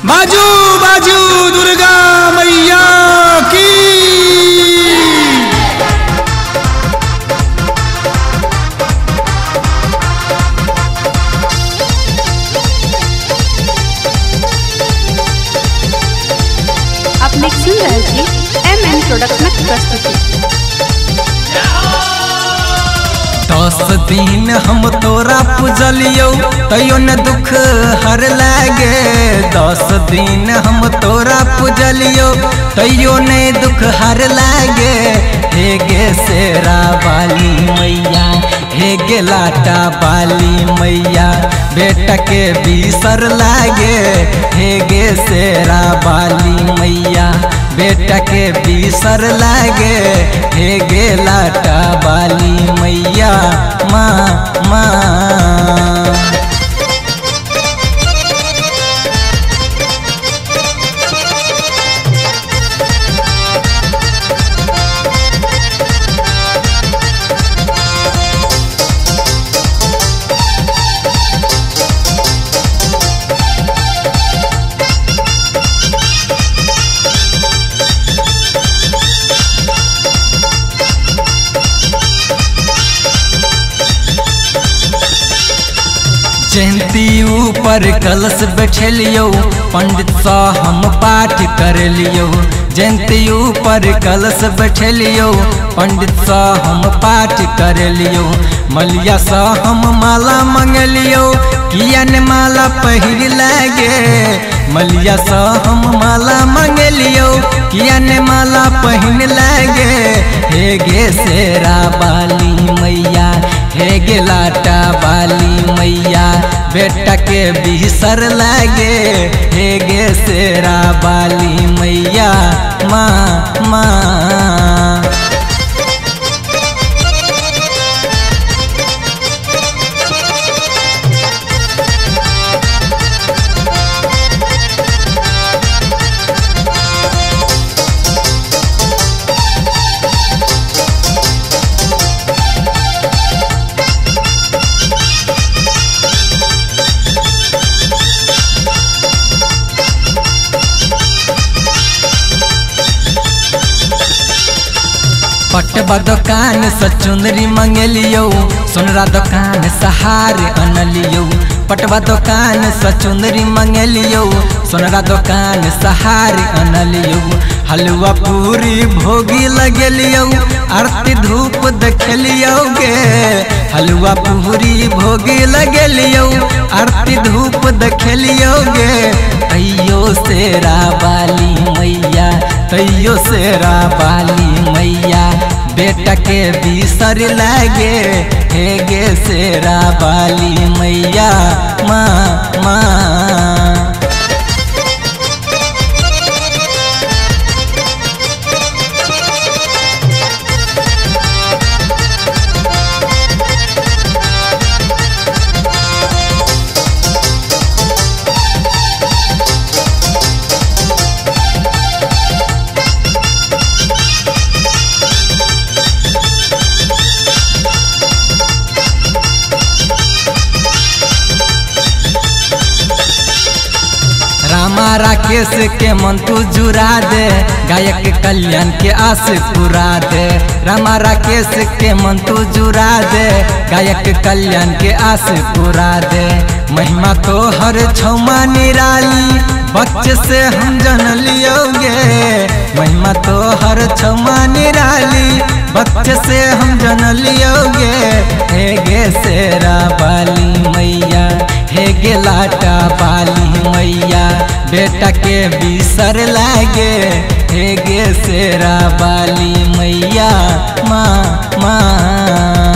बाजू बाजू दुर्गा मैया की। अपने सुन रहल छी एम एन प्रोडक्शनक प्रस्तुति। 10 दिन हम तोरा पूजलियौ तैयो न दुख हर लागे। 10 दिन हम तोरा पूजलियौ तैयो न दुख हर लागे। हे गे शेरा बाली मैया, हे गे लाटा बाली मैया, बेटा के बिसर लागे। हे गे शेरा बाली मैया, बेटा के बिसर लागे। हे गे लाटा बाली मैया माँ माँ। जयंती ऊपर कलश बैठलियौ पंडित सा हम पाठ कर लियौ। जयंती ऊपर कलश बैठलियौ पंडित सा हम पाठ कर लियौ। मलिया सा हम माला मंगलियौ किया ने माला पहिर लागे। मलिया सा हम माला मंगलियौ किया ने माला पहिन लागे। हे गे शेरा बाली मैया, हे गे लाटा बाली मैया, बेटा के बिसर लागे। हे गे शेरा बाली मैया माँ माँ। पटवा दुकान से चुनरी मंगलियौ सोनरा दुकान सहार अनलियौ। पटवा दुकान से चुनरी मंगलियौ सोनरा दुकान सहार अनलियौ। हलवा पूरी भोगी लगलियौ आरती धूप देखलियौ गे। हलवा पूरी भोगी लगलियौ आरती धूप देखलियौ गे। तैयो शेरा बाली मैया, तैयो शेरा बाली मैया, बेटा के बिसर लागे। हे गे शेरा बाली मैया माँ माँ। रामा राकेश के मन तू जुरा दे, गायक कल्याण के आस पूरा दे। रामा राकेश के मन तू जुरा दे, गायक कल्याण के आस पूरा दे। महिमा तो हर छौमा निराली बच्चे से हम जन लियोगे। महिमा तो हर छौमा निराली बच्चे से हम जन लियोगे। हे गे शेरा बाली मैया, हे गे लाटा बाली मैया, बेटा के बिसर लागे। हे गे शेरा बाली मैया माँ माँ।